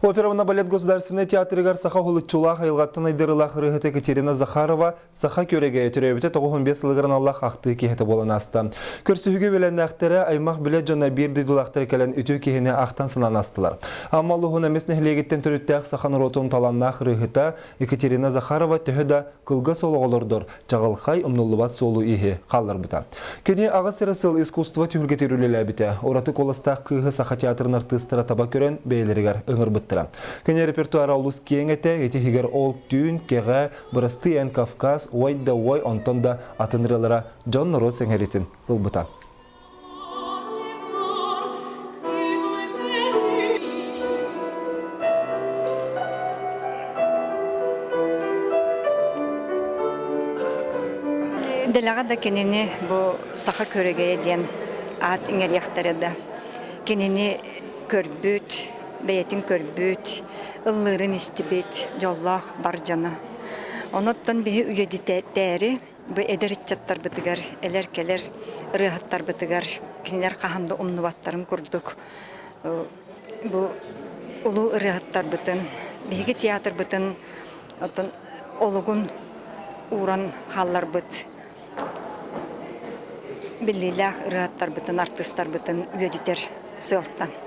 Опера уонна балет государственнай театрыгар саха уһулуччулаах айылҕаттан айдарыылаах ырыаһыт Екатерина Захарова саха күөрэгэйэ төрөөбүтэ 95 сылыгар аналлаах ахтыы киһитэ буолан ааста. Көрсүһүүгэ үөлэннээхтэрэ, аймах билэ дьоно биир дойдулаахтара кэлэн үтүө киһини ахтан санаан астылар. Амма улууһун Эмис нэһилиэгиттэн төрүттээх саха норуотун талааннаах ырыаһыта Екатерина Захарова төһө да кылгас олоҕу олордор, чаҕылхай, умнуллубат суолу-ииһи хаалларбыта. Кини аҕыс эрэ сыл искусство түһүлгэтигэр үлэлээбитэ. Ураты куоластаах кыыһы Саха театрын артыыстара таба көрөн бэйэлэригэр ыҥырбыттара. Кини репертуара олус киэҥ этэ, ити иһигэр ол түүн, кэҕэ, бырастыы эн Кавказ, ой да ой, онтон да атын ырыалара дьон-норуот сэҥээритин ылбыта. Дэлэҕэ да кинини бу саха күөрэгэйэ диэн аат иҥэриэхтэрэ да кинини көрбүт, бэйэтин көрбүт, ыллыырын истибит дьоллоох бар дьоно. Онуттан биһи үйэтитээри Бу эдэр ыччаттарбытыгар, элэр-кэлэр ырыаһыттарбытыгар кинилэр хаһан да умнубаттарын курдук бу улуу ырыаһыттарбытын, биһиги театрбытын оттон олугун ууран хаалларбыт биллиилээх ырыаһыттарбытын, артыыстарбытын үөдүтэр сыалтан.